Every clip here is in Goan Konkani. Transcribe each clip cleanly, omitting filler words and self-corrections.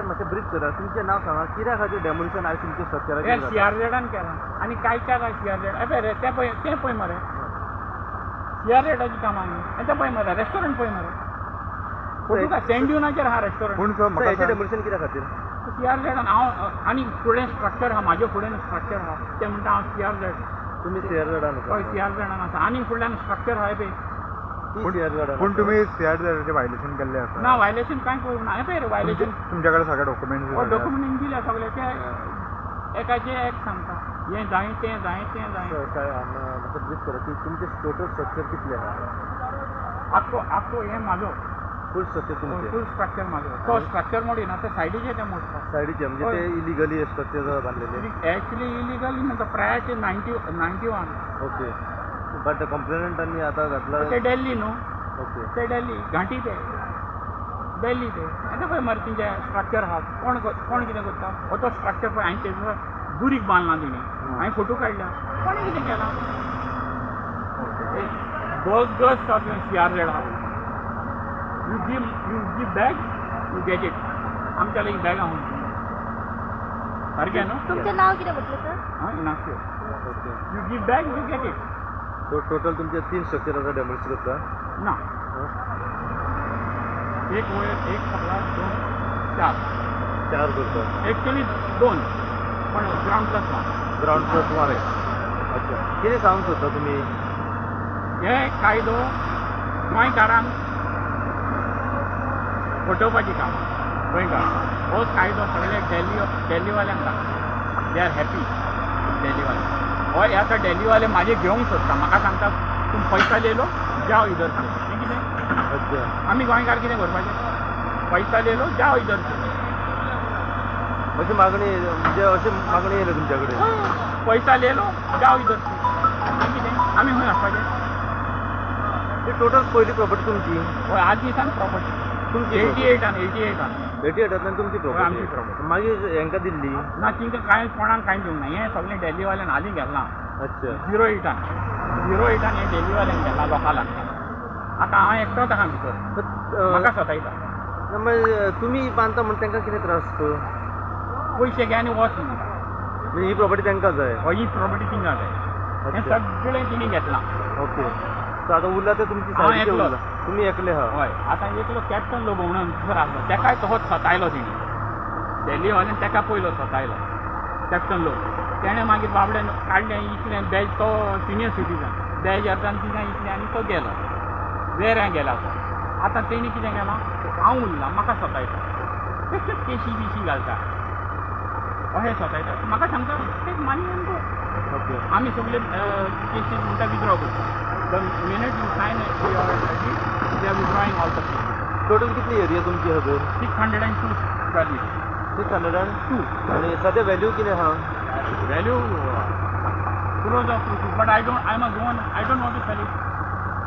मातशें ब्रीफ करा, तुमचें नांव सांगा, कित्या खातीर डेमोलिशन आयज तुमच्या स्ट्रक्चराचेर? सी आर झेडान केलां आनी काय केलां सी आर झेड रे तें पळय, तें पळय मरे सी आर झेडाची कामां न्ही, तें पळय मरे रेस्टॉरंट पळय मरे, तुका सँड ड्युनाचेर आहा रेस्टॉरंट. पूण सर हेचें डेमोलिशन कित्या खातीर? सी आर झेडान हांव आनी फुडें स्ट्रक्चर आहा, म्हाजे फुडें स्ट्रक्चर आहा, तें म्हणटा हांव सी आर झेड. तुमी सी आर झेडान? हय, सी आर झेडान आसा आनी फुडल्यान स्ट्रक्चर आहा पळय. पूण तुमी सी आर झेडाचें व्हायलेशन केल्लें आसा? ना, व्हायलेशन कांय करूंक ना. हें पळय रे व्हायलेशन तुमच्या कडेन सगळे डॉक्युमेंट्स? डॉक्युमेंट दिल्या सगळे, ते एकाचें एक सांगता, हें जाय तें जाय तें जाय. मातशें ब्रीफ करा की तुमचें टोटल स्ट्रक्चर कितलें आहा? आख्खो आख्खो हें म्हाजो फूल स्ट्रक्चर तुमचें? फूल स्ट्रक्चर म्हाजो. तो स्ट्रक्चर मोडिना, ते सायडीचें तें मोडटा. सायडीचें म्हणजे ते इलिगली स्ट्रक्चर बांदलेले? एक्चुअली इलिगली म्हणटा प्रायर टू 91. ओके, बट कंप्लेनंटांनी आतां घातला ते दिल्ली न्हू? ओके, ते दिल्ली घांटी, ते दिल्ली ते आतां पळय मरे तेंचे स्ट्रक्चर आहा. कोण कोण कितें करता? हो तो स्ट्रक्चर पळय हांवें तेजो दुरीग बांदला तेणी, हांवें फोटो काडल्या. कोणें कितें केलां? बोगस सी आर झेड आहा. You give bag, you get it. आमच्या लागीं बॅगां आहा सारकें न्हू? तुमचें नांव कितें म्हटलें सर? हां, Inacio. Okay, you give bag, you get it. So total तुमचे 3 स्ट्रक्चर आतां डेमोलिश करता? ना, एक वयर एक सगळा 2 4 4 करता एक्चुअली 2, पण ग्रावंड प्लस 1. Ground plus 1. अच्छा, कितें सांगूंक सोदता तुमी? हे कायदो गोंयकारांक फटोवपाची काम गोंयकार. हो कायदो सगळे दिल्लीवाल्यांक लागता. They are happy दिल्लीवाले. हय, आतां दिल्लीवाले म्हाजे घेवंक सोदता, म्हाका सांगता तुम पैसा ले लो जाओ इधर से. हें कितें? अच्छा, आमी गोंयकार कितें करपाचें? पैसा ले लो जाओ इधर से. अशी मागणी म्हणजे अशी मागणी येयल्या तुमच्या कडेन? पैसा ले लो जाओ इधर से. हें कितें? आमी खंय वचपाचें? ती टोटल पयली प्रॉपर्टी तुमची? हय, आदली सान प्रॉपर्टी तुमची. 88 88 88 तुमची प्रॉपर्टी? आमची प्रॉपर्टी. मागीर हेंकां दिल्ली? ना, तिंकां कांय कोणाक कांय दिवंक ना. हें सगळें दिल्लीवाल्यान हालीं घेतलां. अच्छा, 08 08 हें दिल्लीवाल्यान घेतलां लोकांक. आतां हांव एकटोच आहा भितर, म्हाका सतायता. मागीर तुमी बांदता म्हण तांकां कितें त्रास? पयशे घे आनी वच म्हणटा. ही प्रॉपर्टी तांकां जाय? हय, ही प्रॉपर्टी तिंकां जाय. हें सगळें तिणें घेतलां. ओके, सो आतां उरला तें तुमची सायडीचें उरलां? तुमी एकले आहा? हय, आतां एकलो कॅप्टन लोबो म्हणून दुसरो आसलो, तेकाय तसोच सतायलो तेणी. दिल्लीवाल्यान तेका पयलो सतायलो कॅप्टन लोबो. तेणें मागीर बाबड्यान काडलें इतलें बॅज, तो सिनियर सिटीजन बॅज अर्दान तिंगा इतलें आनी तो गेलो वेऱ्यां गेला तो. आतां तेणी कितें केलां, हांव उरलां, म्हाका सतायता, बेश्टेच केशी बिशी घालता, अशें सतायता म्हाका. सांगता take money and go. Okay, आमी सगळे केसीस म्हणटा विथड्रॉ करता. The minute you sign your deed, they are withdrawing all the cases. Total कितली एरिया तुमची आहा तर? 602 square metre. 602. आनी सद्या व्हॅल्यू कितें आहा? Value crores of rupees, but I don't, I am a Goan, I don't want to sell it.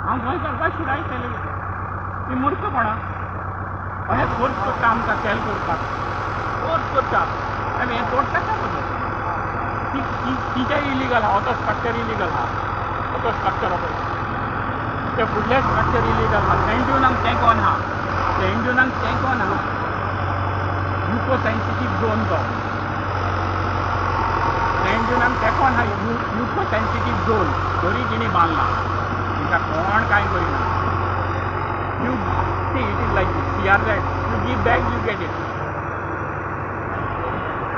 हांव गोंयकार, why should I sell it? ती मूर्खपणां. अशें फोर्स करता आमकां सेल करपाक, फोर्स करता. आमी हें तोडटा बदल तिचें इलिगल आहा. तो स्ट्रक्चर इलिगल आहा, तो स्ट्रक्चर आहा ते फुडलें स्ट्रक्चर इलिगल आहा. सँट ड्युनाक तेंकोन आहा, सँट ड्युनाक तेंकोन आहा. युको सेन्सिटीव झोन तो सँट ड्युनाक तेंकोन आहा. युको सेन्सिटीव झोन तरी तिणें बांदला, तिका कोण कांय करिना. You see it is like C R Z, you give bag you get it.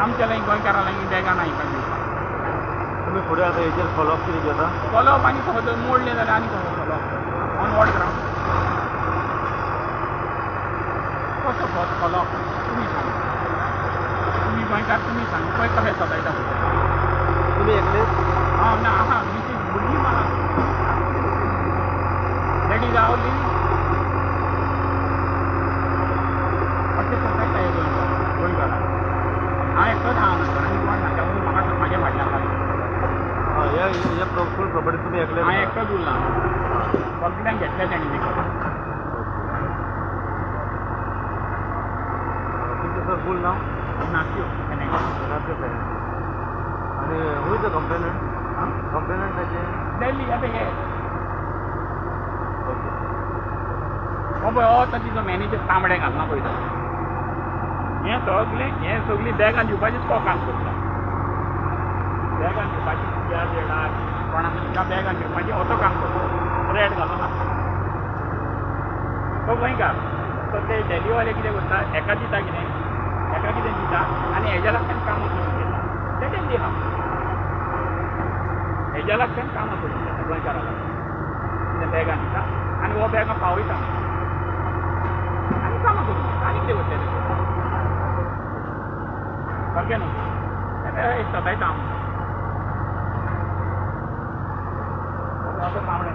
आमच्या लागीं गोंयकारां लागीं बॅगां ना हिका दिवपाक. तुमी फुडें आतां हेचेर फॉलोअप कितें घेता? फॉलोअप आनी कसो जर मोडलें जाल्यार आनी कसो फॉलोअप ऑन what ground? कसो फॉलोअप तुमी सांगा. तुमी गोंयकार, तुमी सांगा पळय कशें सतायता. तुमी एकले? हांव ना, आहा मिसीस भुरगीं आहा. That is our living. अशें सतायता हे गोंयकार गोंयकारांक. हांव एकटोच आहा हांगासर आनी कोण ना, त्यामुळे म्हाका म्हाज्या फाटल्यान लागलो. हे फूल प्रॉपर्टी तुमी एकले? हांव एकटोच उरलां, सगळ्यांक घेतल्या तेणी विकत. तुमचें सर फूल नांव? इनासियो फेर्नांडीस. इनासियो फेर्नांडीस. आनी who is the complainant? Complainant ताचें दिल्ली. आतां हे ओके, हो पळय, हो आतां तिचो मॅनेजर तांबडें घालना पळय तो. हें सगळें हें सगळीं बॅगां दिवपाचें तो काम करता. बॅगां दिवपाची सीआरझेडाक कोणाक दिता बॅगां दिवपाचें असो काम करता. रेट घालना तो गोंयकार. तो ते डेलीवाले कितें करता, एका दिता कितें, एका कितें दिता आनी हेज्या लागच्यान कामां करून घेता. तेजें दिहा हेज्या लागच्यान कामां करून घेता गोंयकारा लागून. कितें बॅगां दिता आनी हो बॅगां पावयता आनी कामां करून घेता. आनी कितें करतले सारकें न्हू? सतायता आमकां असो तांबडे.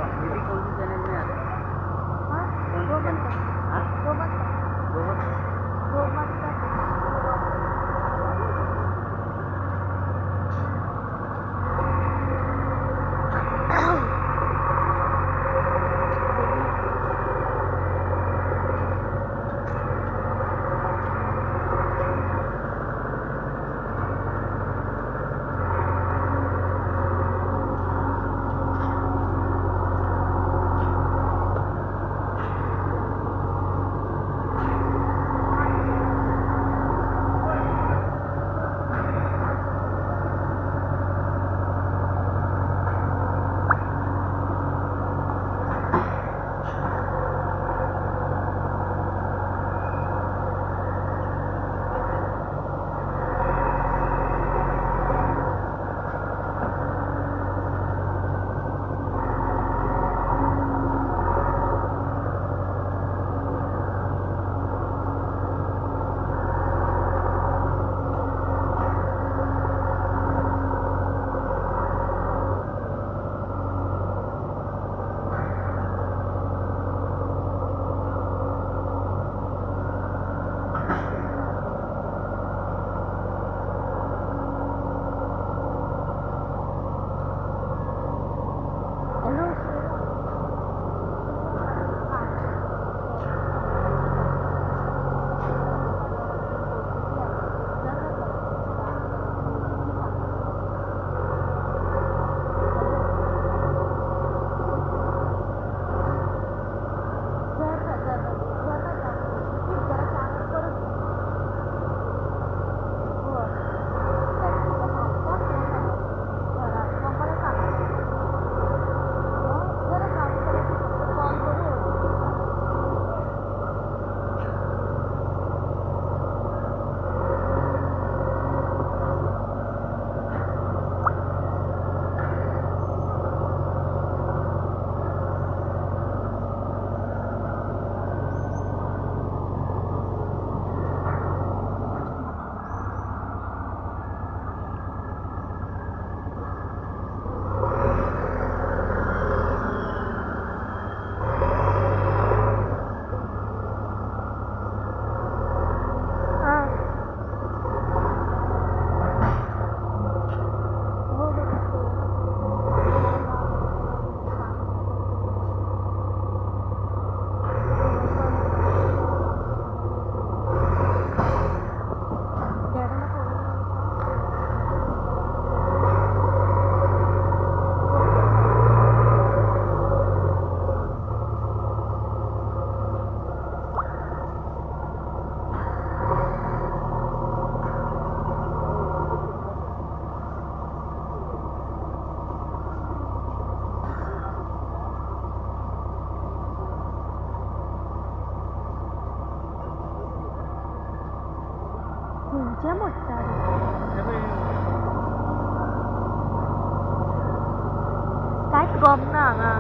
कांयच गमना हांगा.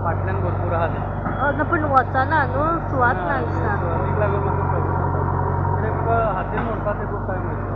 फाटल्यान भरपूर आहा ना पूण वचना न्हू, सुवात ना दिसता. सुवातीक लागून मातसो प्रॉब्लेम जाता. कित्याक तुका हातीन म्हणपाक ते खूब टायम वयता.